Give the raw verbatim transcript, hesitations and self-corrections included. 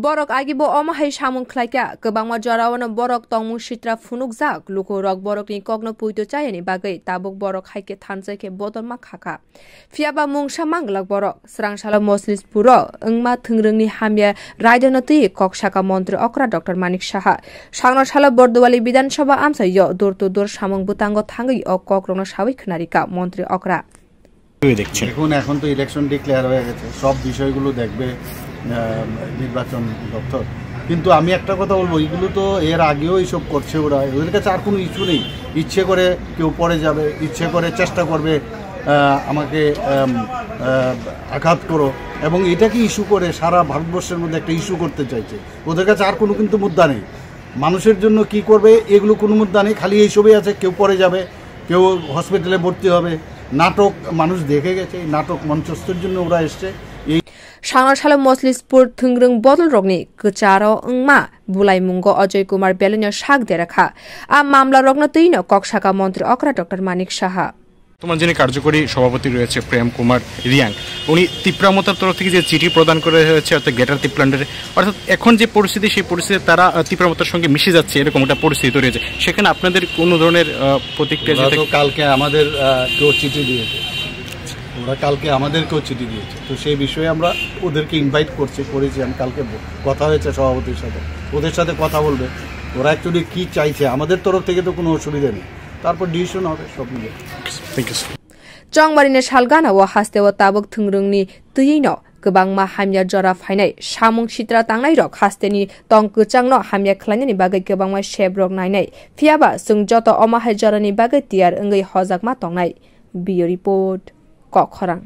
Borok agibo omo hai samung khlaikha, kwbangma jorao no borok tongmung sitra phunukjak, lukurok borokni kokno puito chayani bagwi tabuk borok hai khe thansa khe bodolma khakha. Phiyaba mungsa manglak borok. Swrangsalo Moslispuro wngma thwngrwngni hamya raidano twi kok saka montri okra Doctor Manik Saha. Sangno salo Borduwali Bidhan Sabha amchaio door to door samung bwtango thangwi o kokrokno sawi khwnarikha montri okra. দেখুন, এখন তো election declare হয়ে গেছে, সব বিষয়গুলো দেখবে আহ, নির্বাচন দপ্তর। কিন্তু আমি একটা কথা বলবো, এগুলো তো এর আগেও এইসব করছে ওরা, ওদের কাছে আর কোনো ইস্যু নেই। ইচ্ছে করে কেউ পড়ে যাবে, ইচ্ছে করে চেষ্টা করবে আহ, আমাকে আম, আহ, আঘাত করো, এবং এটাকে ইস্যু করে সারা ভারতবর্ষের মধ্যে একটা ইস্যু করতে চাইছে। ওদের কাছে আর কোনো কিন্তু মুদ্দা নেই। মানুষের জন্য কি করবে, এগুলো কোনো মুদ্দা নেই। খালি এইসবই আছে, কেউ পড়ে যাবে, কেউ হসপিটালে ভর্তি হবে। নাটক মানুষ দেখে গেছে, এই নাটক মঞ্চস্থর জন্য ওরা এসছে। এই Sangno salo Moslispur thwngrwng bodolrokni kwcharo wngma bulaimungo Ajoy Kumar Belonio sak derakha. A mamlarokno twino kok saka montri okra Doctor Manik Saha. বর্তমান যিনি কার্যকরী সভাপতি রয়েছে প্রেম কুমার রিয়াং, উনি তিপ্রা মোতার তরফ থেকে যে চিঠি প্রদান করা হয়েছে, অর্থাৎ গ্রেটার তিপ্রাল্যান্ডের, অর্থাৎ এখন যে পরিস্থিতি, সেই পরিস্থিতিতে তারা আহ, তিপ্রা মোতার সঙ্গে মিশে যাচ্ছে, এরকম একটা পরিস্থিতি তৈরি হয়েছে। সেখানে আপনাদের কোনো ধরনের আহ, প্রতিক্রিয়া ওরা যেটা তো কালকে আমাদের আহ, কেউ চিঠি দিয়েছে, ওরা কালকে আমাদেরকেও চিঠি দিয়েছে। তো সেই বিষয়ে আমরা ওদেরকে ইনভাইট করছি, করেছি। আমি কালকে ব- কথা হয়েছে সভাপতির সাথে, ওদের সাথে কথা বলবে। ওরা অ্যাকচুয়ালি কি চাইছে, আমাদের তরফ থেকে তো কোনো অসুবিধা নেই, তারপর ডিসিশন হবে সব মিলে। Thank you, sir. Chongmari ni salgana o haste o tabuk thwngrwngni twiwi no kwbangma hamya jora phainai, samung sitra tangnai rok haste ni tong kwchang no hamya khlainani bagwi kwbangma sep rok nainai. Phiyaba chwng joto omo hai jora ni bagwi tiyar wngwi hojakma tongnai. Bureau Report, Kokkhorang.